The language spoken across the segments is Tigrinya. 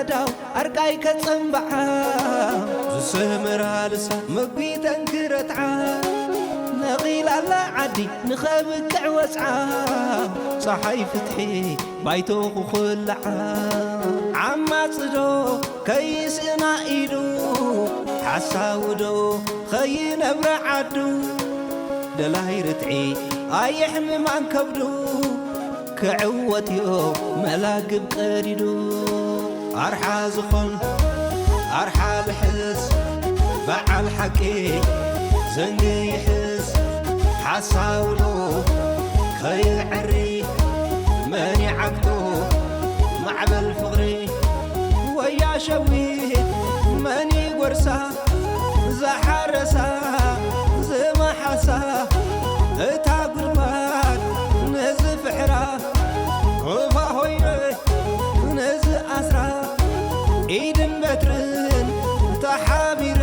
ዳው ኣርቃይ ከጸንብዓ ዝስምራ ልሳ መጒተን ክረትዓ ነቒላ ኣላ ዓዲ ንኸብቅዕ ወጽዓ ጸሓይ ፍትሒ ባይቶ ክኹልዓ ዓማጽዶ ከይስእና ኢሉ ሓሳውዶ ኸይነብረ ዓዱ ደላይ ርትዒ ኣየሕምማን ከብዱ ክዕወት እዮ መላግብ ቀዲዱ ኣርሓ ዝኾን ኣርሓ ልሕስ በዓል ሓቂ ዘንጊ ይሕስ ሓሳውዶ ከይዕሪ መን ይዓግቶ ማዕበል ፍቕሪ ወያ ሸዊት መን ይጎርሳ ዝሓረሳ ዝመሓሳ እታ ጉድጓድ ነዚ ፍሕራ ክፋ ሆይነ ነዚ ኣስራ ኢድን በትርን ተሓቢረ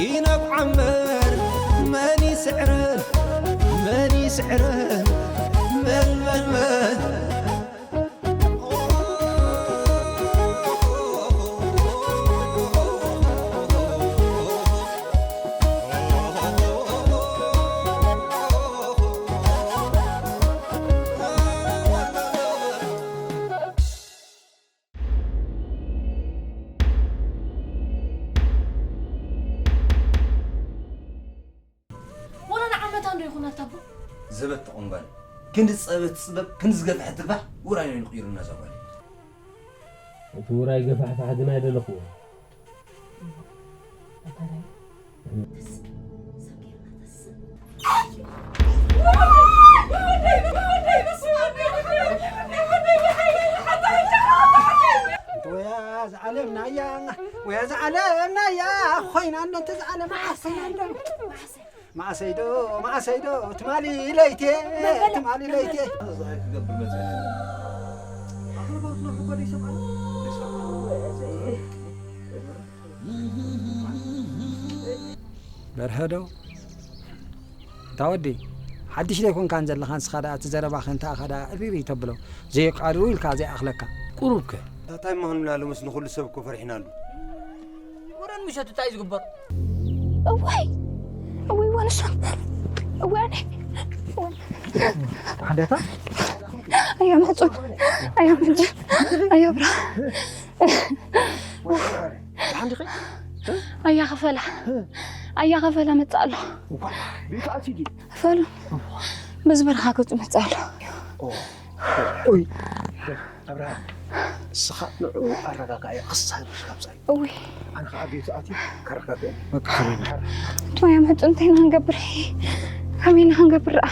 ይነብዓ እምበር መን ይስዕረን መን ይስዕረን መን መን መን ወላ ንዓመታ እንዶ ይኹናት ኣቦ። ዘበት ተቖንጓል ክንዲ ዝጸበ ትጽበብ ክንዲ ዝገፍሐ ትግፋሕ ውራይ ነው ይቕይሩና እዛ ጓል። እቲ ውራይ ገፋሕፋሕ ግን ኣይደለኽዎ። ወያ ዝዓለምናያ ወያ ዝዓለምናያ ኮይና እንዶ እንተ ዝዓለም ሓሰና እንዶ መዓሰይዶ መዓሰይዶ ትማሊ ለይቴ ትማሊ ለይቴ ክገብር መፅእ በርሀ ዶ? እንታ ወዲ ሓድሽ ዘይኮንካን ዘለኻ ንስኻ ደኣ እቲ ዘረባኺ እንተ ኣኻ ደኣ እሪሪ ተብሎ ዘየቃልኡ ኢልካ ዘይኣኽለካ። ቁሩብ ከ? እንታይ ማን ምናሉ ምስ ንኹሉ ሰብ እኮ ፈሪሕናሉ። ወረን ምሸት እንታይ ዝግበር? እዋይ እዋይ ዋንሶ እዋይ ኣነ ሓንዳታ ኣያ መጹ ኣያ መጹ ኣያ ብራ ኣያ ክፈላ ኣያ ክፈላ መጽ ኣሎ ቤት ኣትዩ ድዩ ፈሉ በዚ በረኻ ገጹ መጽ ኣሎ ኡይ ኣብርሃም እስኻ ንዕኡ ኣረጋጋእዮ ክሳብ ካብዛ እውይ ኣነ ከዓ ቤቱ ኣትዩ ከረጋግአ ቶያ መጡ እንታይ ኢና ክንገብር ከመይ ኢና ክንገብር ደኣ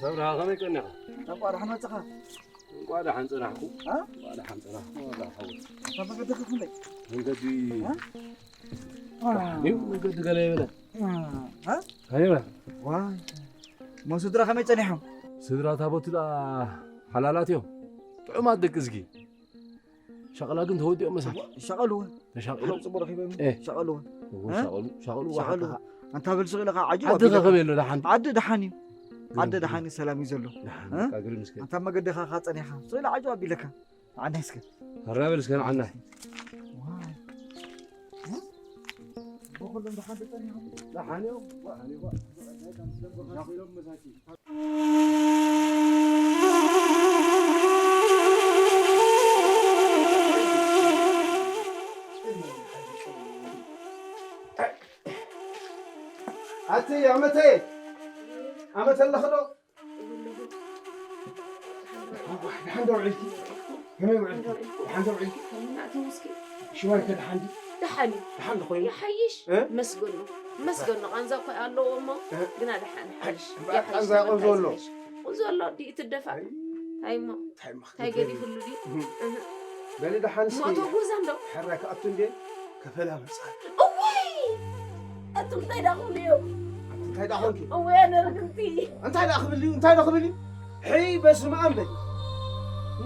ሰብራ ከመይ ቀኒኻ? እንቋ ደሓን መጽኻ። እንቋ ደሓን ጸናሕኩ። እንቋ ደሓን ጸናሕኩ። ወላ ሓወት። ካብ መገዲ ከፍለይ። መንገዲ እዩ መንገዲ ገለ የበለ። ኣይበ። ዋ። እሞ ስድራ ከመይ ጸኒሖም? ስድራ ታቦት ደኣ ሓላላት እዮም። ጥዑማት ደቂ እዝጊ። ሸቐላ ግን ተወዲኦም መሳኪ። ሸቐሉ እውን። ተሻቐሉ። ሓደ ጽቡቕ ረኺቦም። ኤ። ሸቐሉ እውን። እዎ፣ እ? ሸቐሉ፣ ሸቐሉ ሸቐሉ። ዋሓካ። ኣንታ በል ስቕ ኢልኻ ዓጅብ ዓዲ ኣቢለካ። ከመይ ኣሎ ደሓን? ዓዲ ደሓን እዩ። ግርም፣ ዓዲ ግርም። ደሓን እዩ፣ ሰላም እዩ ዘሎ። ደሓን፣ እ? በቃ ግርም እስከ። ኣንታ መገድኻ ኸዓ ጸኒኻ። ስቕ ኢላ ዓጅብ ኣቢለካ። ንዓናይ እስከ። ኣረ በል እስከ ንዓናይ። ዋይ። እ? በኹሎም ደሓን ተጸኒሖም። ደሓን እዮም። ደሓን እዮም። ሸቒሎም መሳኪ። ኣቲ ኣመተ ኣመተ ኣለኺ ዶ? ደሓን ዶ ውዒልኪ? ከመይ ውዒልኪ? ደሓን ዶ ውዒልኪ? ሽዋይ ከ ደሓን ድዩ? ደሓን እዩ። ደሓን ዶ ኮይኑ? ይሓይሽ? እ? መስገኖ። መስገኖ ቃንዛ እኮ ኣለዎ እሞ እ? ግና ደሓን ይሓይሽ። እምበኣር ይሓይሽ ቃንዛ ይቐንዞ ኣሎ። ተባዕታይ ይሓይሽ። ቁንዞ ኣሎ ድዩ ትደፋ? ኣይ። እንታይ እሞ? እንታይ እሞ እንታይ ክትብል? ገዲፍሉ ድዩ? እህ። እህ። በሊ ደሓን እስኪ። ሞቶ ጉዛ እንዶ? ሕራይ ክኣቱ እንዴ? ከፈላ መጻ። እውይ! ኣቱም እንታይ ዳኹም ድዮም? እንታይ ደኣ ኾንኪ? እወ፣ ኣነ ርግምቲ። እንታይ ደኣ ክብል እዩ? እንታይ ደኣ ክብል እዩ? ሕይ በስመ ኣብ በል።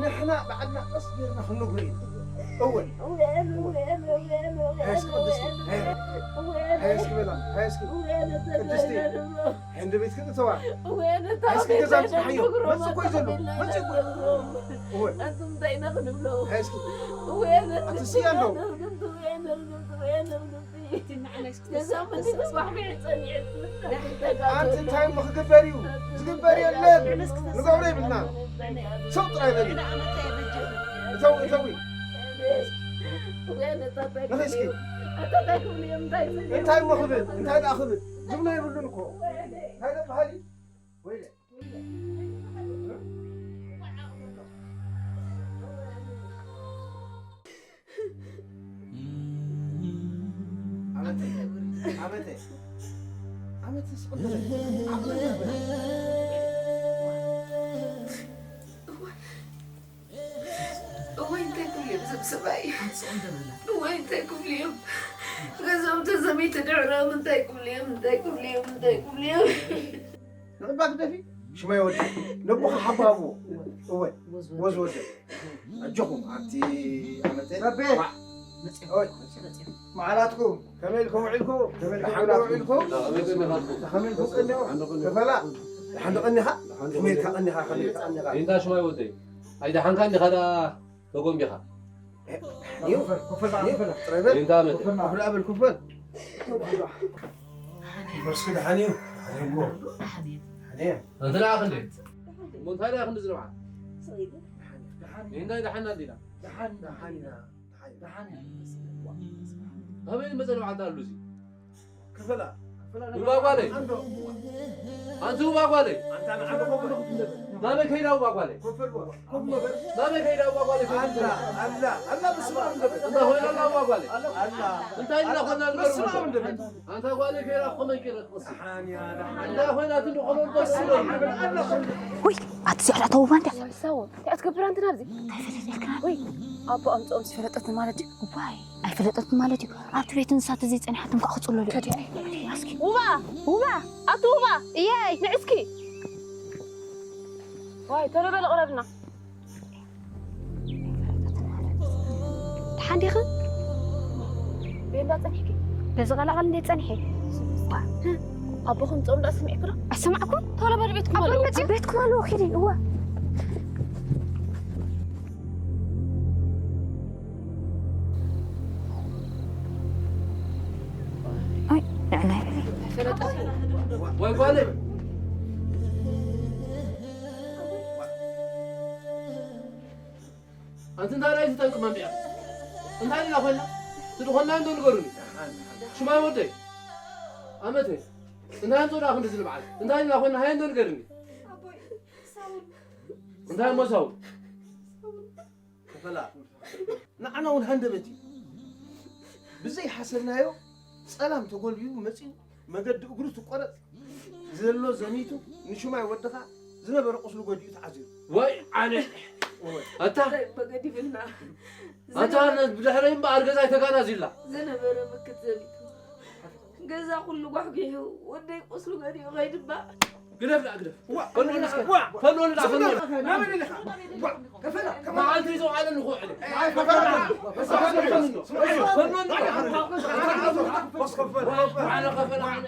ንሕና ባዕልና ቀስ ጌርና ክንነግሮ ኢና። እወ። እወ፣ እወ፣ እወ፣ እወ፣ ሃያ እስኪ ቅድስቲ። እወ፣ ሃያ እስኪ በላ። ሃያ እስኪ። እወ፣ ቅድስቲ። ተጋደለ። ሕንዲ ቤት ክትእተዋ። እወ፣ ነታ ሃያ እስኪ ቤት ገዛ ምጽሓዮ። ነግሮ መጽእ እኮ እዩ ዘሎ። መጽእ እኮ። እወ። ኣንቱም እንታይ ኢና ክንብሎ? ሃያ እስኪ። እወ፣ ኣቲ ስያ ኣለዉ። እወ፣ እወ፣ እወ፣ እወ። ኣንቲ እንታይ እሞ ክግበር እዩ? ዝግበር የለን። ንገብሮ ይብልና። ሰው ጥራይ በሊ። እተው፣ እተዊ። ንኺ እስኪ። እንታይ እሞ ክብል? እንታይ ደኣ ክብል? ዝብሎ የብሉን እኮ። እንታይ ደኣ በሃሊ? ወይለ። ዓመተይ፣ ዓመተይ፣ ዓመተይ ስቕ በል። ዓመተይ በል። እዋይ፣ እንታይ ክብሉ እዮም እዞም ሰብኣይ? እዋይ፣ እንታይ ክብሉ እዮም? ገዛኦም ተዘሚቱ ድሕሮም እንታይ ክብሉ እዮም? እንታይ ክብሉ እዮም? እንታይ ክብሉ እዮም? ንዕባ ግደፊ፣ ሽማይ ወዲ። ነቦኻ ሓባቡ። እወ፣ ወዝ ወዲ። ኣጆኹም፣ ኣብቲ ዓመተ ረቤ። ዋ። ኦይ። መዓላትኩም። ከመይ ኢልኩም ውዒልኩም? ከመይ ኢልኩም ደሓን ዶ ውዒልኩም? ከመይ ኢልኩም ቀኒኹም? ከፈላ። ደሓን ዶ ቀኒኻ? ከመይ ኢልካ ቀኒኻ? ከመይ ኢልካ ቀኒኻ? እንዳ ሽማይ ወደይ። ኣይ፣ ደሓንካ እንዲኻ ደኣ ተጎንቢኻ? እዩ። ኮፈል፣ ኮፈል በል፣ እዩ። ኮፈል። ጥራይ በል። እንዳ ዓመተ። ኮፈል በል። ኮፈል በል፣ ኮፈል። መስኪ ደሓን እዩ። ደሓን እዩ። ደሓን እዩ። ኣንተ ደኣ ክንደይ? እሞ እንታይ ደኣ ክንዲ ዝንብዓ? እንታይ ደሓን ኣንዲና? ደሓን፣ ደሓን ኢና። ደሓን ኢና። ደሓን ኢና። ከመይ መጸ ንብዓት ኣሉ እዚ? ክፈላ። ውባ ጓለይ። ኣንቲ ውባ ጓለይ። ኣንታ ንዓንተ ኮፍ በል። ናበይ ከይዳ ውባ ጓለይ? ኮፍ በል። ኮፍ በል። ናበይ ከይዳ ውባ ጓለይ? ኣላ፣ ኣላ፣ ኣላ ብስማ እንደ በል። እንዳ ኾይና ኣላ ውባ ጓለይ። ኣላ። እንታይ እንዳ ኾና ንገርኩ? ብስማ እንደ በል። ኣንታ ጓለይ ከይዳ ኮመይ ከይዳ ትመስል። ሓንያ፣ ሓንያ። እንዳ ኾይና ትንዲ ኾኖ ትመስል። ውይ፣ ኣቲ እዚኣ ተውባ እንድያ። ሳዋ፣ እንታይ ክትገብር ኣንቲ ናብዚ? እንታይ ፈለጥክና? ወይ፣ ኣቦ ኣምፅኦም ዝፈለጠት ማለት እዩ። ዋይ፣ ኣይፈለጠት ማለት እዩ። ኣብቲ ቤት እንስሳት እዚ ጸኒሓቶም ከዓ ክጽለሉ እዩ። ከዲ። እስኪ። ውባ! ውባ! ኣቲ ውባ! እየይ! ንዕስኪ! ዋይ፣ ቶሎ በል ቅረብና። ደሓን ዲኺ? ቤንዳ ጸኒሕኪ? በዚ ቀላቐል እንዴት ጸኒሐ? ኣቦኹም ጾም ዶ ኣሰሚዕኩ ዶ? ኣሰማዕኩ? ቶሎ በል ቤትኩም ኣቦይ ኣለዉ። መጺኡ ቤትኩም ኣለዉ፣ ኪዲ፣ እወ። ኣይ፣ ንዕና ይበል። ወይ ጓለይ። ኣንቲ እንታይ ራእይ ትጠንቅ መንቢያ? እንታይ ኢልና ኮይና? ትድኾና እንዶ ንገሩኒ። ሽማይ ወደይ። ኣመተ። እንታይ እንዶ ደኣ ክንዲ ዝንብዓል? እንታይ ኢልና ኮይና? ሃይ እንዶ ንገርኒ። ኣቦይ፣ ሳውል። እንታይ እሞ ሳውል? ከፈላ። ንዓና እውን ሃንደበት እዩ። ብዘይሓሰብናዮ ጸላም ተጎልቢቡ መጺኡ መገዲ እግሩ ትቆረጽ ዘሎ ዘሚቱ ንሽማይ ወድኻ ዝነበረ ቁስሉ ጎዲኡ ተዓዚሩ። ወይ ኣነ። ወይ። ኣታ። እንታይ መገዲ ብልና? ኣታ ዝነበረ ነ-፣ ብድሕረይ እምበኣር ገዛይ ተጋናዚላ። ዝነበረ ምክት ዘሚቱ። ገዛ ኩሉ ጓሕጒሑ፣ ወደይ ቁስሉ ገዲኡ ከይድባ። ግደፍ ደኣ ግደፍ። ዋ፣ ፈኖ ንዓ፣ ዋ፣ ፈኖ ንዓ፣ ፈኖ። ናበይ ኢኻ? ዋ፣ ከፈላ፣ ከፈላ። መዓልቲ ይዘው ኣለ ንኹ ዕለ። ኣይ፣ ከፈላ። ፈኖ ንዓ። ወስ ከፈላ። ኣነ ከፈላ፣ ኣነ።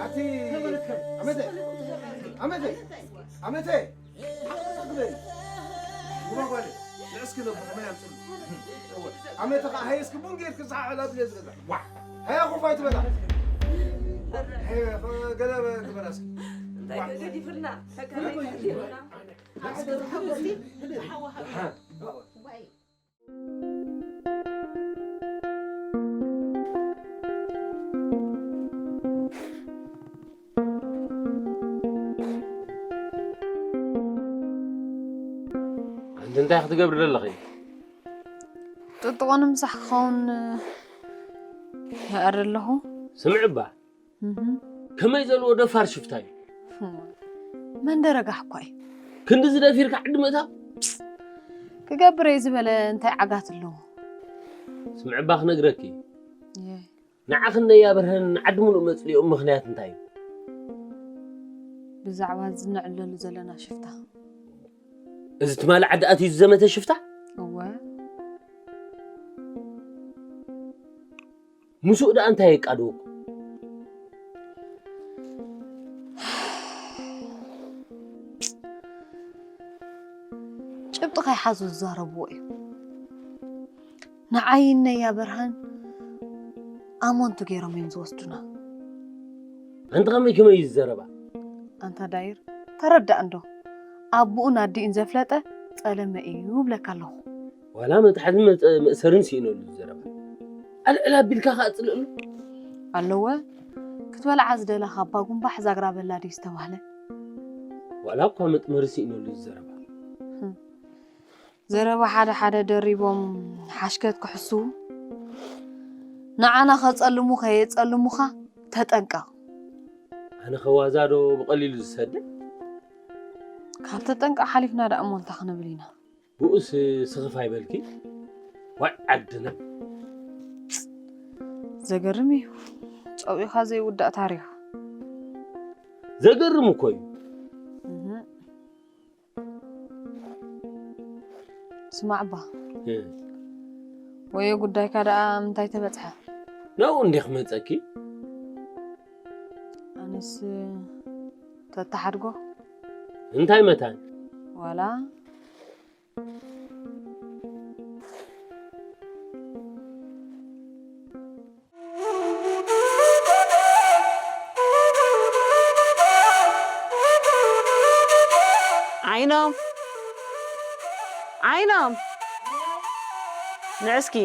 ኣቲ፣ ዓመተ፣ ዓመተ፣ ዓመተ። ዓቕሊ ግበሪ። ጉባጓለ፣ ንዕስኪ ነቦ ከመይ ኣምፅሉ። እወ፣ ዓመተ ኸዓ ሃየ እስኪ ቡን ጌርኪ ዝሓ ዕላ ብለ ዝገዛ። ዋ፣ ሃያ ኮፍ ኣይትበላ። ሃየ፣ ገለ ግበራ እስኪ። እንታይ ዋ። ገዲፍና? ተካለይ ገዲፍና። ንዕስኪ ዝሓወ እስኪ። ሓዋ ሓዋ። ኣንቲ እንታይ ክትገብሪ ዘለኺ? ጥጥቖ ንምሳሕ ክኸውን ይኣሪ ኣለኹ። ስምዒ እባ። እህ። ከመይ ዘለዎ ደፋር ሽፍታ እዩ። መን ደረጋሕ እኳ እዩ። ክንድዚ ደፊርካ ዓዲ ምእታው? ክገብር እየ ዝበለ እንታይ ዓጋት ኣለዎ? ስምዕባ ክነግረኪ። ንዓኽን ነያ ብርሃን ዓዲ ሙሉእ መጽሊኦም ምኽንያት እንታይ እዩ? ብዛዕባ ዝንዕለሉ ዘለና ሽፍታ። እዚ ትማሊ ዓዲ ኣትዩ ዝዘመተ ሽፍታ? እወ። ምስኡ ደኣ እንታይ የቃድወኩም? ጭብጢ ከይሓዙ ዝዛረብዎ እዩ። ንዓይን ነያ ብርሃን ኣሞንቱ ገይሮም እዮም ዝወስዱና። ኣንቲ ከመይ ከመይ እዩ ዝዘረባ? ኣንታ ዳይር ተረዳእ እንዶ ኣቦኡን ኣዲኡን ዘፍለጠ ጸለመ እዩ ብለካ ኣለኹ። ዋላ መጥሓዝን መእሰርን ስኢነሉ ዝዘረባ ኣልዕል ኣቢልካ ከኣ ጽልእሉ ኣለወ። ክትበልዓ ዝደለኻ ኣባ ጉንባሕ ዛግራ በላ ድዩ ዝተባህለ? ዋላ እኳ መጥመሪ ስኢነሉ ዝዘረባ ዘረባ ሓደ ሓደ ደሪቦም ሓሽከት ክሕስዉ ንዓና ከጸልሙ ከየጸልሙኻ ተጠንቀቕ። ኣነ ኸዋዛ ዶ ብቐሊሉ ዝሰደ? ካብ ተጠንቀቕ ሓሊፍና ደኣ እሞ እንታይ ክንብል ኢና? ብኡስ ስኽፍ ኣይበልኪ ዋይ ዓድና። ዘገርም እዩ ጸዊኻ ዘይውዳእ ታሪኽ። ዘገርም እኮ እዩ። ስማዕ እባ ወዮ ጉዳይካ ደኣ ምንታይ ተበጽሐ? ናብኡ እንዴ ክመጸኪ? ኣነስ ተተሓድጎ እንታይ መታን? ዋላ ዓይኖም ዓይኖም ንዕስኪ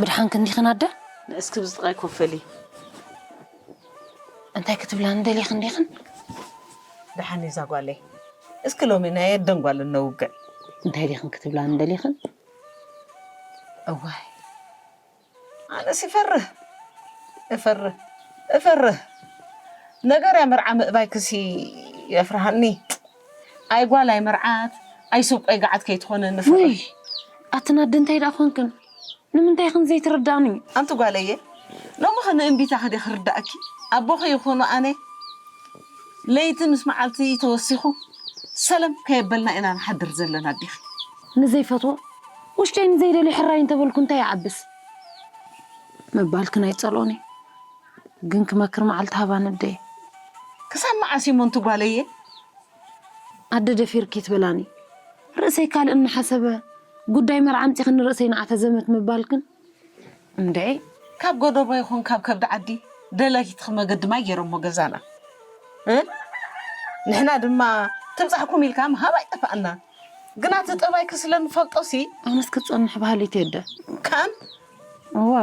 ብድሓን ክንዲኽን ኣደ ንእስኪ ብዝጥቓይ ኮፈሊ እንታይ ክትብላ ንደሊኽን ዲኽን ደሓን እዛ ጓለይ እስኪ ሎሚ ናይ ኣደን ጓልን ነውግዕ እንታይ ዲኽን ክትብላ ንደሊኽን እዋይ ኣነስ ይፈርህ እፈርህ እፈርህ ነገር ያ መርዓ ምእባይ ክሲ የፍርሃኒ ኣይ ጓል ኣይ መርዓት ኣይ ሱብ ቆይ ገዓት ከይትኾነኒ ፍቕሪ ውይ ኣትን ኣደ እንታይ ደኣ ኾንክን ንምንታይ ኽን ዘይትርዳእኒ ኣንቲ ጓለየ ሎሚ ኸ ንእምቢታ ኸዲ ክርዳእኪ ኣቦኸ ይኾኑ ኣነ ለይቲ ምስ መዓልቲ ተወሲኹ ሰለም ከየበልና ኢና ንሓድር ዘለና ኣዴኺ ንዘይፈትዎ ውሽጠይ ንዘይደልዮ ሕራይ እንተበልኩ እንታይ ይዓብስ ምባልክን ኣይጸልኦን እየ ግን ክመክር መዓልቲ ሃባኒ ኣደየ ክሳብ መዓስ እሞ ኣንቲ ጓለየ ኣደ ደፊርኪ ትበላኒ ርእሰይ ካልእ እናሓሰበ ጉዳይ መርዓ ኣምጺኺ ንርእሰይ ንዓተ ዘመት ምባልክን እንዴ ካብ ጎደቦ ይኹን ካብ ከብዲ ዓዲ ደለይቲ መገዲ ማይ ገይሮሞ ገዛና እ ንሕና ድማ ትብጻሕኩም ኢልካ ምሃብ ኣይጠፋእና ግና እቲ ጠባይኪ ስለ ንፈልጦ ሲ ኣነስ ክጸንሕ በሃሊት እየ ኣደ ካን እዋ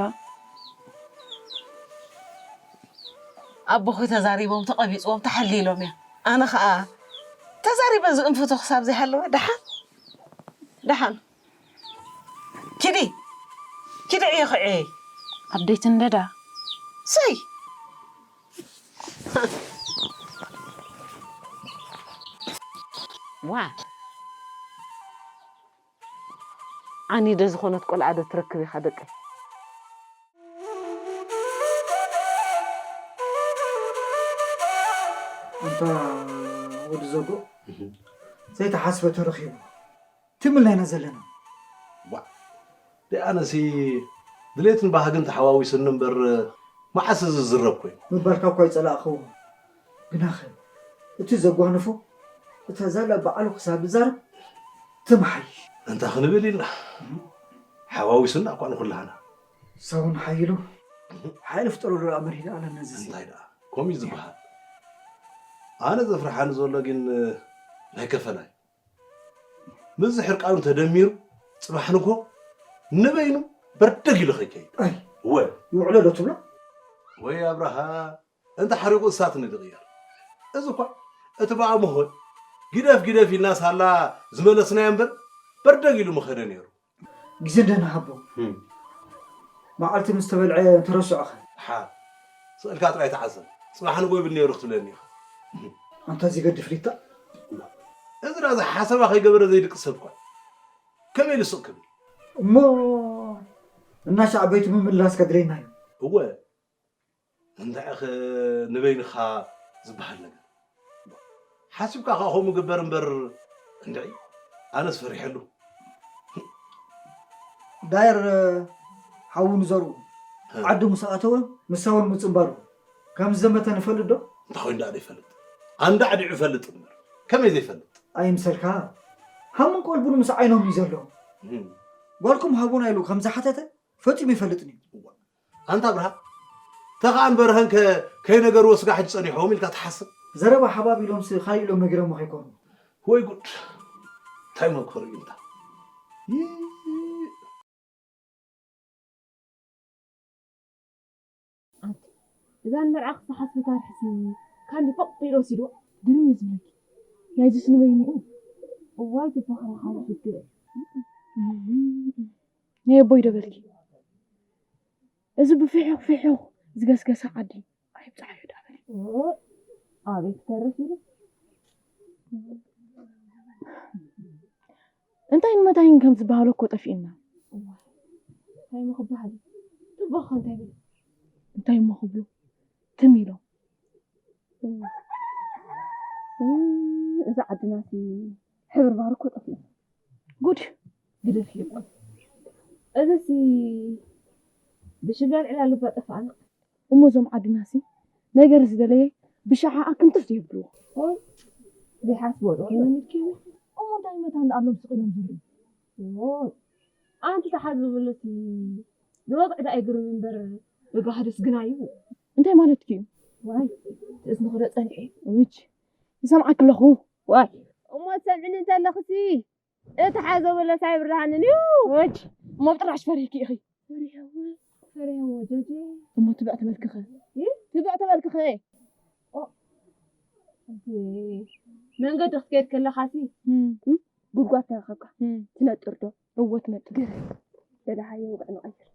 ኣቦኺ ተዛሪቦም ተቐቢጽዎም ተሓሊሎም እዮም ኣነ ኸኣ ተዛሪበ ዝእንፍቶ ክሳብ ዘይሃለወ ደሓን ደሓን ኪዲ ኪዲ ዕየ ክዕየይ ኣደይ ትንደዳ ሰይ ዋ ዓኒደ ዝኾነት ቆልዓ ዶ ትረክብ ኢኻ ደቀይ ኣንታ ወዲ ዘጎ ዘይተሓስበ ተረኺቡ ትምልና ኢና ዘለና። ዋ ደኣነሲ ድሌትን ባህግን ተሓዋዊስኒ እምበር መዓስ እዚ ዝዝረብ ኮይኑ። ምባልካ እኳ ኣይጸላእኽዎ። ግናኸ እቲ ዘጓነፎ እታ ዛላ በዓሉ ክሳብ ዝዛረብ ትም ሓይሽ። እንታይ ክንብል ኢልና ሓዋዊሱና እኳ ንኹላህና። ሳውን ሓይሉ ሓይሊ ፍጠረሉ ደኣ መሪዳ ኣለና እዚ። እንታይ ደኣ ከምኡ እዩ ዝበሃል። ኣነ ዘፍርሓኒ ዘሎ ግን ናይ ከፈላ እዩ። ምስዚ ሕርቃኑ ተደሚሩ ጽባሕ ንግሆ ንበይኑ በርደግ ኢሉ ከይከይድ። ኣይ እወ ይውዕሎ ዶ ትብሎ? ወይ ኣብርሃ እንተ ሓሪቑ እሳት ንድቕየር። እዚ እኳ እቲ ብኣምሆ ግደፍ ግደፍ ኢልና ሳላ ዝመለስናዮ እምበር በርደግ ኢሉ ምኸደ ነይሩ። ግዜ እንደ ንሃቦ መዓልቲ ምስ ተበልዐ ተረስዖ ኸ? ሓ ስእልካ ጥራይ ተዓዘብ። ጽባሕ ንጎ ይብል ነይሩ ክትብለኒ ኢኻ። ኣንታ ዝገድፍ ሪታ እዚ ራዛ ሓሰባ ከይገበረ ዘይድቅስ ሰብ እኳ ከመይ ኢሉ ስቕ ክብል? እሞ እናሻዕ ቤቱ ምምላስ ከድለየና እዩ። እወ፣ እንታይኸ ንበይንኻ ዝበሃል ነገር? ሓሲብካ ከኣ ከምኡ ግበር እምበር፣ እንድዒ፣ ኣነስ ፈሪሐሉ። ዳየር ሓዉ ንዘርኡ እ። ዓዱ ምስ ኣተወ ምሳውን ምጽንባሩ ከም ዝዘመተ ንፈልጥ ዶ? እንታይ ኮይኑ ደኣ ዘይፈልጥ? ኣንዳ ዓዲዑ ይፈልጥ እምበር፣ ከመይ ዘይፈልጥ? ኣይምሰልካ። ሃሙን ቆልቡን ምስ ዓይኖም እዩ ዘሎ። እም። ጓልኩም ሃቡና ኢሉ ከም ዝሓተተ ፈጺሙ ይፈልጥን እዩ። ኣንታ ኣብርሃ፣ ተኻእን በርሀን ከ ከይነገርዎ ስጋ ሕጂ ጸኒሖም ኢልካ ትሓስብ? ዘረባ ሓባብ ኢሎምስ ካልእ ኢሎም ነጊሮሞ ከይኮኑ። ወይ ጉድ! እንታይ መከሩ እዩ እንታ? ይእ! ኣንቲ፣ እዛ ንመርዓ ክሰሓስበታ ርሕሲ ካንዲ ፎቕ ኢሉ ወሲድዎ። ግርም እዩ ዝብለኪ። ናይዚስ ንበይኑ እዩ። እዋይ፣ ዝበኽራ ካብ ሽግር። ናይ ኣቦይ ዶ በልኪ? እዚ ብፍሑኽ ፍሑኽ ዝገስገሰ ዓዲ ኣይብጽሓዮ ዶ በሊ። ኦ፣ ኣበይ ክተርፍ ኢሉ? እንታይን መታይን ከም ዝበሃሎ እኮ ጠፊእና። እዋይ፣ እንታይ እሞ ክበሃል እዩ? ጽቡቕ ከ እንታይ ይብል? እንታይ እሞ ክብሉ? ትም ኢሎም። እም፣ እዛ ዓድናሲ ሕብሪ ባህሪ እኮ ጠፊኡ። ጉድ! ግደፍዮ። እዚሲ ብሽጋል ዕላል እባ ጠፋእና። እሞ እዞም ዓድናሲ ነገር ዝደለየ ብሸሓኣ ክንትፍ የብልዎ። ኦይ፣ ዘይሓስብዎ ዶ ኮይኖም ኢልኪ? እሞ እንታይ መታን ደኣ ኣሎም ስቕ ኢሎም ዝርእዩ? ኦይ፣ ኣንቲ ተሓዝብሉሲ ንወግዒ ደኣ ኣይግርም እምበር፣ ብጋህድስ ግና እዩ። እንታይ ማለትኪ እዩ? ዋይ፣ ትእዝኒ ክዶ ጸኒሐ እዩ። ውች፣ ይሰምዓኪ ኣለኹ። ዋይ፣ እሞ ትሰምዕኒ እንተለኽሲ፣ እቲ ሓዘ በለስ ኣይብርሃንን እዩ። ውች፣ እሞ ብጥራሽ ፈሪህኪ ኢኺ። ፈሪሀዎ፣ ፈሪሀዎ፣ ጀጀ። እሞ ትብዕ ተበልክኸ? እ? ትብዕ ተበልክኸ? ኦ፣ እቲ መንገዲ ክትከይድ ከለኻሲ፣ እም። ጉድጓድ ተረኸብካ። እም። ትነጥር ዶ? እወ፣ ትነጥር። ግርም። በዳሃዮ ውግዕ ንቐይር።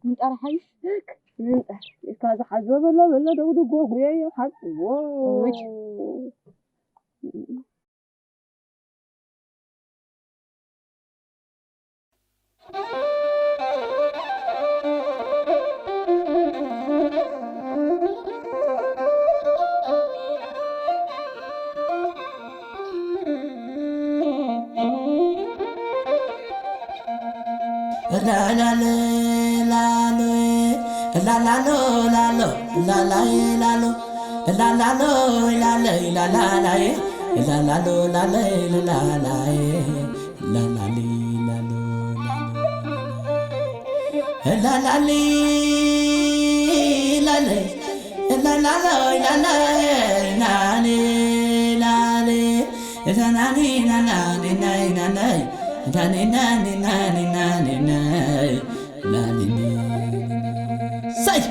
ምንጣር ሓይሽ? እክ፣ ምንጣር። ኢልካ ዝሓዞ በሎ፣ በሎ፣ ደጉ፣ ድጎ፣ ጉየዮ፣ ሓጽዎ። እወ። ላላሎ ላሎ ላላሎ ላሎ ላላይ ላሎ ላላሎ ላላይ ላላይ ላላሎ ላላይ ላላይ ላላሊ ላሎ ላላሊ ላለ ላላሎ ላለ ናኒ ላለ ናኒ ናኒ ናኒ ናኒ ናኒ ናኒ ናኒ ናኒ ናኒ ሰይ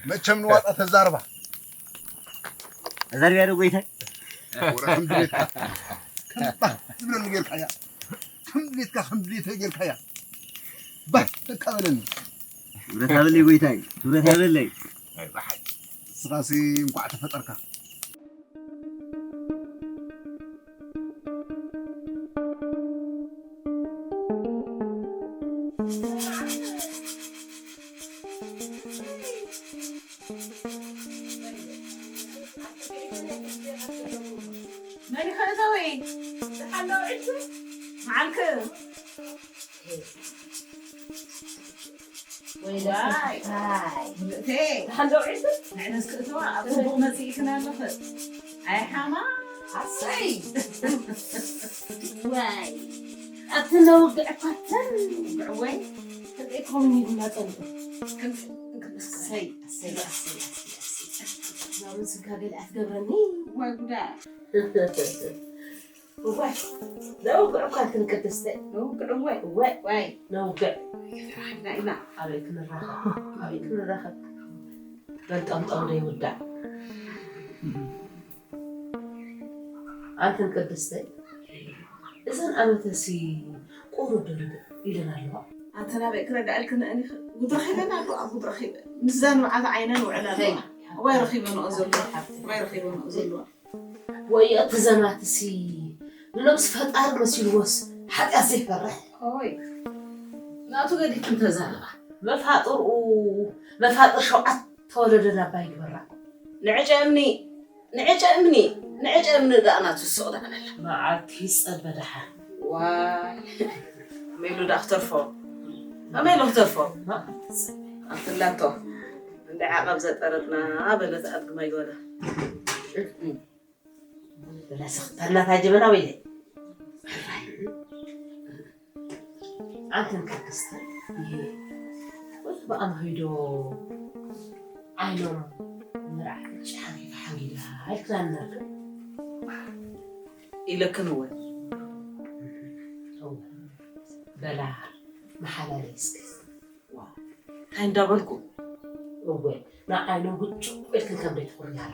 መቸም ንዋጣ ተዛርባ። ተዛርቢያ ዶ ጎይታይ? ወረ ከም ድሌትካ። ከም ባህ ትብለኒ ጌርካያ። ከም ድሌትካ፣ ከም ድሌተይ ጌርካያ። ባህ ተቃበለኒ። ክብረት ሃበለይ ጎይታይ፣ ክብረት ሃበለይ። ንስኻሲ እንኳዕ ተፈጠርካ። መን ይኸእተዊ? ዝሓለው ዕልቱ መዓልክ። ወይ ዋይ። ደስታ። ምእቴ። ዝሓለው ዕልቱ ንዕነስ ክእተዋ ኣብ ጽቡቕ መጽኢክን ኣለኽን። ኣይ ሓማ። ኣሰይ። ዋይ። ኣብቲ ነውግዕ እኳ ተን። ውግዕ ወይ። ክንደይ ኮሚኒ ድማ ጸንሑ። ክንደይ፣ ክንደይ። ኣሰይ፣ ኣሰይ፣ ኣሰይ፣ ኣሰይ፣ ኣሰይ። ዛውን ስጋ ገለ ኣትገብረኒ። ወይ ጉዳ። እዋይ፣ ነውግዕ እኳ እንትን ቅድስተ። ነውግዕ እወ። እወ። ዋይ። ነውግዕ። ስራሕና ኢና። ኣበይ ክንራኸብ? ኣበይ ክንራኸብ? በል ጠምጠም ዶ ይውዳእ? ኣንትን ቅድስተ፣ እዘን ኣመተሲ ቁሩብ ዶ ርግእ ኢለን ኣለዋ? ኣንተ ናበይ ክረዳእልክን እኒኽ ጉድ ረኺበን ኣሎ ኣብ ጉድ ረኺበን ምስዛ ንብዓት ዓይነን ውዕል ኣለዋ። እዋይ ረኺበንኦ ዘለዋ። እዋይ ረኺበንኦ ዘለዋ። ወይ እቲ ዘማትሲ ንነብሲ ፈጣሪ መሲልዎስ ሓጢኣት ዘይፈርሕ። ኦይ ናቱ ገዲፍክን ተዛረባ። መፋጥርኡ መፋጥር ሸውዓተ ወለዶ ናባ ይግበራ። ንዕጨ እምኒ ንዕጨ እምኒ ንዕጨ እምኒ ደኣ ናቱ ስቕ ደኣ በላ። መዓልቲ ይጸበ ደሓን። ዋይ ከመይ ኢሉ ደኣ ክተርፎ ከመይ ኢሉ ክተርፎ። ኣብትላቶ እንደ ዓቐብ ዘጠረትና በለት ኣድግማይ ወዳ። በላ ስኽተልና እታ ጀበና ወይለይ። ኣንተን ቅድስተ ወት ብኣምሃይዶ ዓይኖም ምርዓድ ጫሓሪፋ ሓንጊዳ ኣይክላነር ኢለክን እወ በላ መሓላለይ እስከ እንታይ እንዳበልኩ እወ ንዓይኖም ግጭ ኢልክን ከም ደይትኹርያራ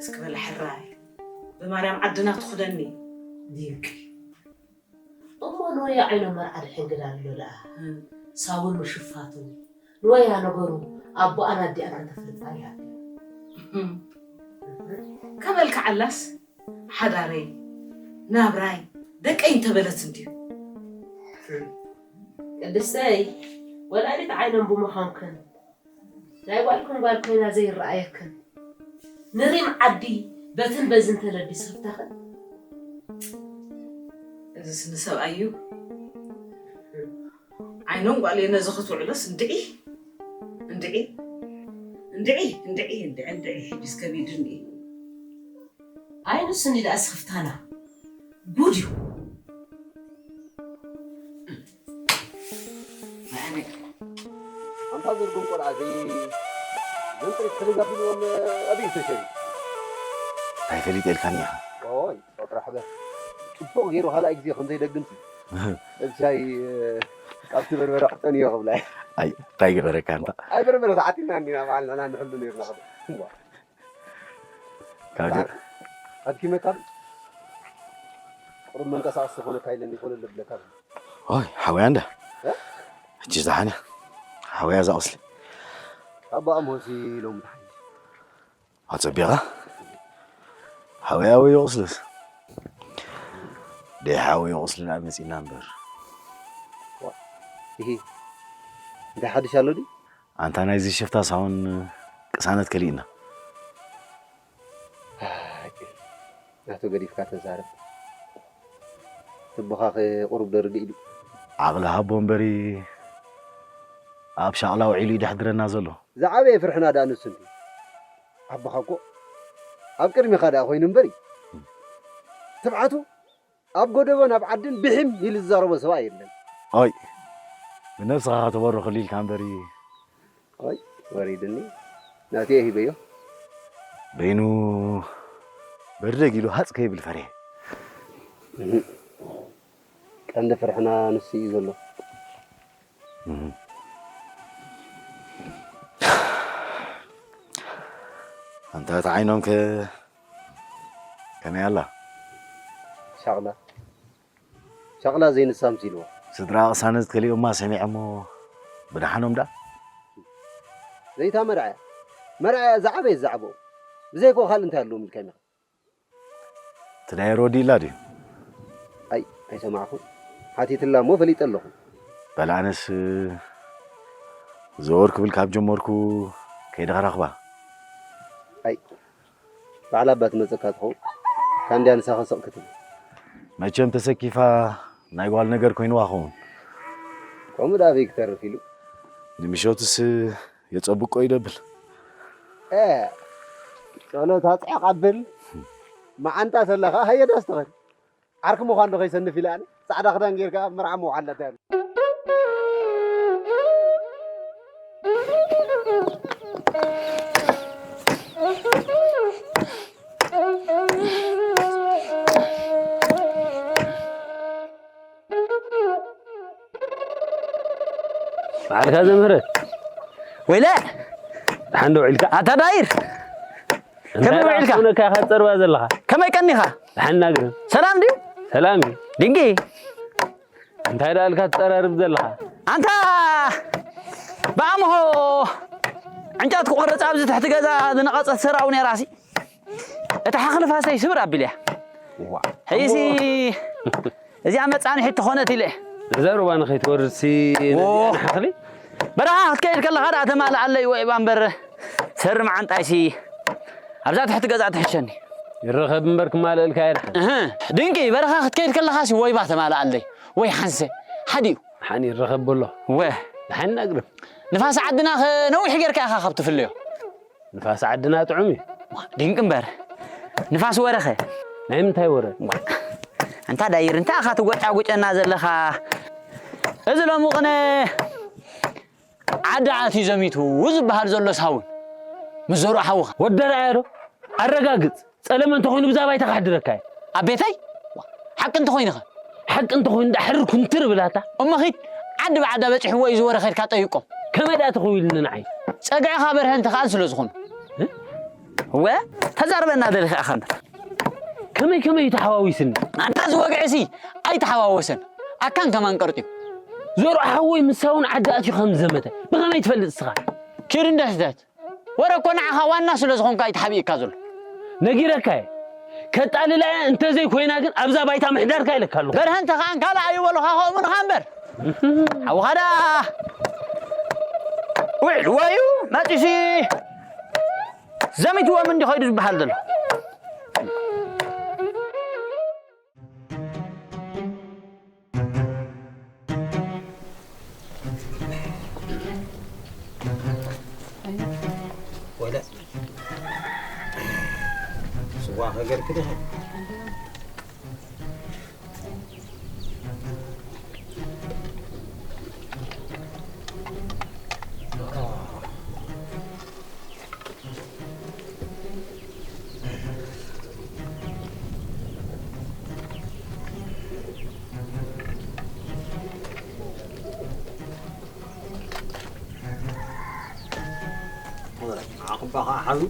እስኪ በላ ሕራይ ብማርያም ዓድና ትኹደኒ ድንቂ እሞ ንወያ ዓይኖም መርዓ ድሕን ግዳ ኣሎ ደኣ ሳውን ምሽፋቱ ንወያ ነገሩ ኣቦኣን ኣዲኣን ከተፍልጣ እያ ከበልካ ዓላስ ሓዳረይ ናብራይ ደቀይ እንተበለት እንድዩ ቅድስተይ ወላዲት ዓይኖም ብምዃንክን ናይ ጓልኩም ጓል ኮይና ዘይረኣየክን ንሪም ዓዲ በትን በዝን ተለቢስኽታኽን እዝስ ንሰብኣይ እዩ ዓይኖም ጓል ነዚ ክትውዕሎስ እንድዒ እንድዒ እንድዒ እንድዒ እንድዒ እንድዒ ሕጅስ ከቢዱ እንድዒ ኣይኑስ እንዲ ደኣ ስኽፍታና ጉድ እዩ ኣንታ ዘርጎም ቆልዓ ዘይ ዘንጥሪት ሕደጋ ፊልዎም ኣበይ ተሸሪ እንታይ ፈሊጠ ኢልካኒ ኢኻ ኦይ ጸጥራ ሕበር ጽቡቕ ገይሩ ካልኣይ ግዜ ከም ዘይደግምሲ እብሻይ ካብቲ በርበረ ክጠንዮ ክብላ ኣይ እንታይ ገበረካ እንታ ኣይ በርበረ ተዓጢና እንዲና በዓል ንሕና ንሕሉ ነርና ክብል ኣድኪመካ ቁሩብ መንቀሳቐሲ ዝኾነካ ኢለ እንዲ ኮለል ብለካ ኦይ ሓወያ እንዳ ሕጂ ዝሓነ ሓወያ እዛ ቁስሊ ኣቦኣ ሞሲ ሎም ተሓይሽ ኣጸቢኻ ሓወያ ወይ ቁስልስ ደይ ሓወዮ ቁስልና መጺና እምበር ይሄ እንታይ ሓድሽ ኣሎ ድዩ ኣንታ ናይዚ ሽፍታ ሳውን ቅሳነት ከሊእና ናቱ ገዲፍካ ተዛረብ ትቦኻኸ ቁሩብ ደርድእ ኢሉ ዓቕሊ ሃቦ እምበሪ ኣብ ሻቕላ ውዒሉ እዩ ደሕድረና ዘሎ ዝዓበየ ፍርሕና ደኣ ንሱ እንዲ ኣቦኻ እኮ ኣብ ቅድሚኻ ደኣ ኮይኑ እምበሪ ትብዓቱ ኣብ ጎደቦን ኣብ ዓድን ብሒም ኢሉ ዝዛረቦ ሰብኣይ የለን። ኦይ ብነብስኻ ከተበርኸሉ ኢልካ እምበሪ። ኦይ ወሪድኒ ናተይ ሂበዮ። በይኑ በርደግ ኢሉ ሃፅ ከይብል ፈሪሐ። ቀንዲ ፍርሕና ንሱ እዩ ዘሎ። ኣንታ እታ ዓይኖም ከ ከመይ ኣላ? ሻቕላ ሻቕላ ዘይንሳ ኣምሲልዋ። ስድራ ቅሳነት ከሊኦማ ሰሚዖሞ ብደሓኖም ደኣ። ዘይታ መርዓያ መርዓያ ዝዓበየት ዛዕባኡ ብዘይኮ ካልእ እንታይ ኣለዎም ኢልካዮም ኢኻ? እቲ ናይ ሮዲ ኢላ ድዩ? ኣይ ኣይሰማዕኹን። ሓቲትላ እሞ ፈሊጠ ኣለኹ። በል ኣነስ ዘወር ክብል ካብ ጀመርኩ ከይደ ክረኽባ። ኣይ ባዕላ እባ ትመፀካ ትኸውን። ካንድያ ንሳኸ ስቕ ክትብል። መቸም ተሰኪፋ ናይ ጓል ነገር ኮይንዋ ኸውን። ከምኡ ደኣ ኣበይ ክተርፍ ኢሉ። ንምሸቱስ የጸብቆ ይደብል። ጸሎት ኣጽዕቕ ኣብል መዓንጣ ሰለኻ ሃየ ዳስ ትኸድ ዓርኪ ምዃን ዶ ከይሰንፍ ኢለ ኣነ ጻዕዳ ክዳን ጌርካ ኣብ መርዓ ምውዓል ኣለታ ባዕልካ ዘምህረ ወይለ ደሓን ዶ ውዒልካ ኣታ ዳይር ከመይ እንታይ ደኣ ውዒልካ? ኮነ ካኻ ትጸርባ ዘለኻ? ከመይ ቀኒኻ? ደሓን ናግሪ። ሰላም ድዩ? ሰላም እዩ። ድንቂ። እንታይ ደኣ ኢልካ ትጸራርብ ዘለኻ? ኣንታ ብኣምሆ ዕንጨት ክቆርጽ ኣብዚ ትሕቲ ገዛ ዝነቐጸት ሰራው ነይራሲ። እታ ሓኽሊ ፋሰይ ስብር ኣቢልያ። ዋ። ሕይሲ እዚኣ መጻንሒት ትኾነት ኢለ። እዛ ሩባ ንኸይትወርድሲ ዎ። ነዚኣ ንሓኽሊ? በረኻ ክትከይድ ከለኻ ደኣ ተማልኣለይ ወይ እባ እምበር፣ ሰሪ መዓንጣይሲ ኣብዛ ትሕቲ ገዛ ትሕሸኒ። ይረኸብ እምበር ክማልእልካ እየ ድሓን። እህ፣ ድንቂ፣ በረኻ ክትከይድ ከለኻሲ ወይባ ተማልኣለይ፣ ወይ ሓንሰ፣ ሓዲኡ። ሓኒ ይረኸብ በሎ። ወ። ድሓን ነግርም። ንፋስ ዓድና ኸ ነዊሕ ጌርካ ኢኻ ካብ ትፍለዮ። ንፋስ ዓድና ጥዑም እዩ። ድንቂ እምበር። ንፋስ ወረኸ። ናይ ምንታይ ወረ? ዋ። ኣንታ ዳይር፣ እንታይ ኢኻ ትጎጫጉጨና ዘለኻ? እዚ ሎሚ ቅነ ዓዲ ኣትዩ ዘሚቱ ዝበሃል ዘሎ ሳውን ምስ ዘርኡ ሓውኻ። ወዲ ኣርኣያ ዶ? ኣረጋግጽ። ጸለመ እንተኾይኑ ብዛዕባ ኣይታ ክሕድረካ እየ። ኣብ ቤተይ? ዋ፣ ሓቂ እንተኾይኑ ኸ? ሓቂ እንተኾይኑ ደኣ ሕርር ኩንትር ብላታ። እሞ ኺድ፣ ዓዲ ብዓዳ በጺሕዎ እዩ ዝወረ ኸድካ ጠይቆም። ከመይ ደኣ ተኸዊሉኒ ንዓይ? ጸግዕኻ በርሀ እንተ ኸኣን ስለ ዝኾኑ። እ? እወ፣ ተዛርበና ደሊኻ ኢኻ እምበር። ከመይ ከመይ እዩ ተሓዋዊስኒ? ኣንታ እዚ ወግዒሲ ኣይተሓዋወሰን። ኣካን ከማን ቀርጢዩ። ዘርኡ ሓወይ ምስ ሳውን ዓዲ ኣትዩ ከም ዝዘመተ ብኸመይ ትፈልጥ እስኻ? ኪድ እንደ ስደት። ወረ እኮ ንዓኻ ዋና ስለ ዝኾንካ እዩ ተሓቢእካ ዘሎ። ነጊረካ እየ። ከጣልላ እየ፣ እንተዘይኮይና ግን ኣብዛ ባይታ ምሕዳርካ ኢለካ ኣለኹ። በርሀ እንተ ኸኣን ካልእ ኣይበሉኻ ከምኡ ንኻ እምበር። ሓውኻ ደኣ ውዒልዎ እዩ መጺሲ ዘሚትዎም እንዲ ኸይዱ ዝበሃል ዘሎ። ወለ ስዋ ከገርክ ዲኺ? ዓቕባ ኸዓ ሓዙ።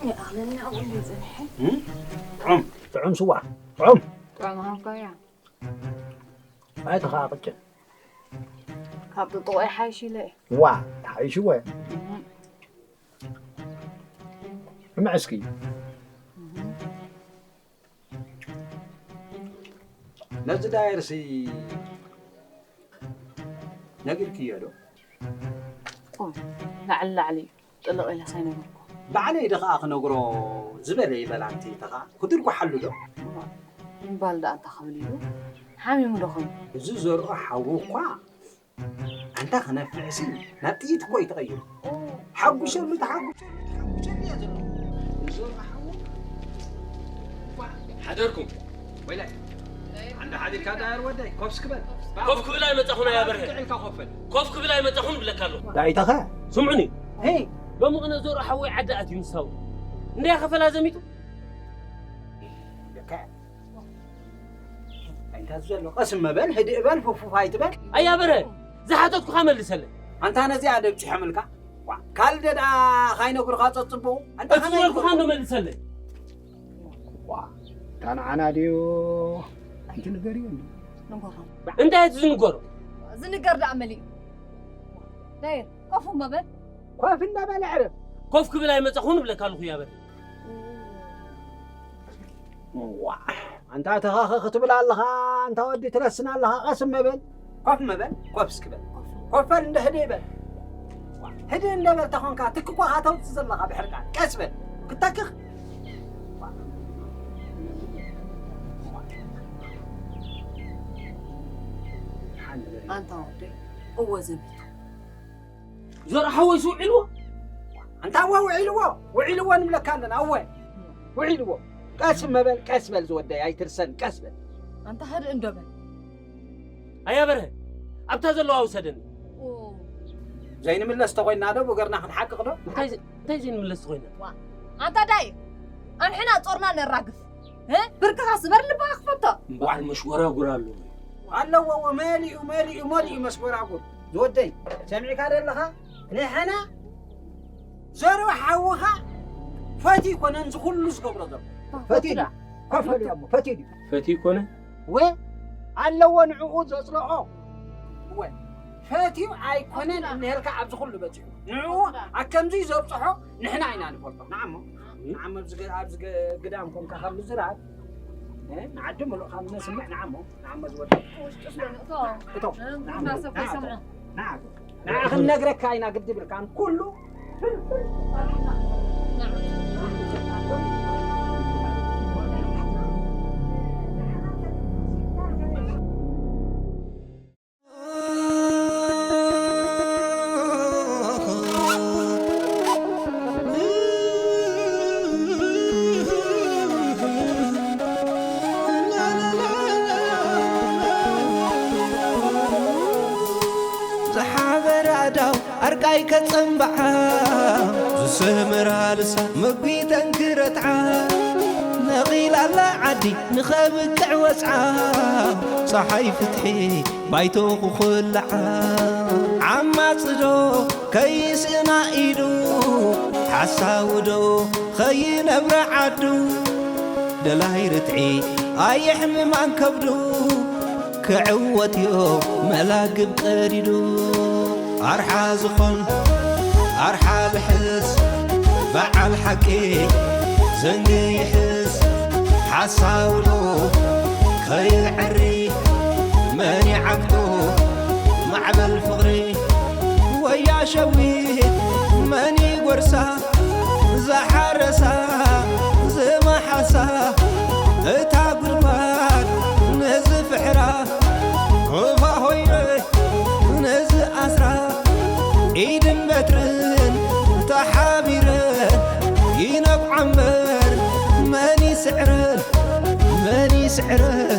ይኣኽለና እውን ይጽንሐ። እም? ጥዑም፣ ጥዑም ስዋ፣ ጥዑም። ጥዑም ሃብካያ። ኣይ፣ ተኸኣ ቅጭን። ካብ ጥጥቖ ይሓይሽ ኢለ እየ። ዋ፣ ተሓይሽዎ እየ። እም። እምዕስኪ። እም። ነዚ ዳየርሲ ነጊርክዮ ዶ? ቆይ፣ ላዕሊ ላዕሊ እዩ። ጥልቕ ኢለስ ኣይነገርኩ። ባዕለይ ዶ ኸኣ ክነግሮ ዝበለ ይበል ኣንቲ ተኸኣ ክትድርጉሓሉ ዶ? እምባል ደኣ እንታይ ክብል ኢሉ? ሓሚሙ ዶ ኾን? እዚ ዘርኦ ሓዉ እኳ ኣንታ ክነፍዕሲ ናብ ጥይት እኮ እዩ ተቐይሩ። ኦ። ሓጉሸሉ፣ ተሓጉሸሉ፣ ተሓጉሸሉ እያ ዘሎ። እዚ ዘርኦ ሓዉ። ሓደርኩም። ወይላይ። ኣንዳ ሓዲርካ ዳየር ወደይ፣ ኮፍ እስኪ በል። ኮፍ ክብል ኣይመጻኹን ኣያ በርሀ። ጥዕልካ ኮፍ በል። ኮፍ ክብል ኣይመጻኹን ብለካ ኣለኹ። ዳይተኸ? ስምዑኒ። ሄይ። ሎሚ ቅነ ዘርኦ ሓወይ ዓዲ ኣትዩ ምሳው። እንድያ ከፈላ ዘሚቱ። ደካ። እንታይ ዘሎ? ቀስ መበል፣ ህድእ በል፣ ፉፉፍ ኣይትበል። ኣያ በርሀ፣ ዝሓተትኩኻ መልሰለይ። ኣንታ ነዚኣ ደብጺሖምልካ? ዋ፣ ካልደ ደኣ ካይነግሩኻ ጸጽብቑ። ኣንታ እቲ ከመይ ዝበልኩኻ እንዶ መልሰለይ። ዋ፣ እታ ንዓና ድዩ? ኣንቲ ንገርዮ እንዶ። ንገሮም። እንታይ እቲ ዝንገሮ? ዝንገር ደኣ መሊኡ። ዳይር፣ ኮፍ እሞ በል። ኮፍ እንዳበለ ዕረፍ። ኮፍ ክብል ኣይመጻኹን እብለካ ኣለኹ፣ ያ በል። ዋ፣ ኣንታ ተኻኸ ክትብል ኣለኻ፣ ኣንታ ወዲ ትረስን ኣለኻ፣ ቀስ እሞ በል። ኮፍ እሞ በል፣ ኮፍ እስኪ በል። ኮፍ በል፣ እንደ ህድእ በል። ህድእ እንደ በል ተኾንካ፣ ትክኳኻ ተውጽእ ዘለኻ ብሕርቃን። ቀስ በል፣ ክትተክኽ። ኣንታ ወደይ፣ እወ ዘሚቱ። ዘርኣ ሓወይስ ውዒልዎ? ኣንታ እወ ውዒልዎ፣ ውዒልዎ ንብለካ ኣለና፣ እወ። ውዒልዎ። ቀስ እሞ በል፣ ቀስ በል ዝወደይ፣ ኣይትርሰን፣ ቀስ በል። ኣንታ ህድእ እንዶ በል። ኣያ በርሀ፣ ኣብታ ዘለዋ ውሰደኒ። ኦ። ዘይንምለስ ተኾይንና ዶ ብእግርና ክንሓቅቕ ዶ? እንታይ ዘ-፣ እንታይ ዘይንምለስ ተኾይንና? ዋ፣ ኣንታ ዳይ፣ ኣንሕና ጾርና ነራግፍ። እ? ብርክኻ ስበር፣ ልብኻ ክፈቶ። እምበኣር መሽጎራጉር ኣሎ። ኣለዎ፣ እዎ፣ መሊኡ፣ መሊኡ፣ መሊኡ መስጎራጉር። ዝወደይ፣ ሰሚዕካ ዶ ኣለኻ? ንሕና ዘርኡ ሓውኻ ፈትዩ ይኮነን እዚ ኩሉ ዝገብሮ ዘሎ። ፈትዩ ድዩ? ኮፈሉ እሞ ፈትዩ ድዩ? ፈትዩ ይኮነ? ወ ኣለዎ ንዕኡ ዘጽልኦ። ወ ፈትዩ ኣይኮነን እንሄልካ ኣብዚ ኩሉ በጺሑ። ንዕኡ ኣከምዚ ዘብጽሖ ንሕና ኢና ንፈልጦ። ንዓሞ ንዓሞ ኣብዚ ገ- ኣብዚ ገ- ግዳም ኮንካ ካብ ምዝራብ እ፣ ንዓዲ ምሉእ ካብ ነስምዕ ንዓሞ ንዓሞ ዝወደ ውሽጡ ስለ ንእቶ እቶም እንትና ሰብ ከይሰምዖ ንዓ ክንነግረካ ኢና ግዲ ብልካን ኩሉ ዝሓበረ ኣዳው ኣርቃይ ከጸምብዓ ዝሰመራ ልሳ መጒተን ክረትዓ ነቒላላ ዓዲ ንኸብቅዕ ወጽዓ ጸሓይ ፍትሒ ባይቶ ክኹልዓ ዓማጽዶ ከይስእና ኢዱ ሓሳውዶ ኸይነብረ ዓዱ ደላይ ርትዒ ኣየሕምማን ከብዱ ክዕወትዮ መላግብ ቀዲዱ ኣርሓ ዝኾን ኣርሓ ልሕስ በዓል ሓቂ ዘንጊ ይሕስ ሓሳውዶ ከይዕሪ መን ይዓግቶ ማዕበል ፍቕሪ ወያ ሸዊት መን ይጎርሳ ዝሓረሳ ዝመሓሳ እታ ጉድጓድ ነዚ ፍሕራ ሩፋ ሆይነ ነዚ ኣስራ ኢድን በትርን ተሓቢረን ይነብዓ እምበር መን ይስዕረን መን ይስዕረን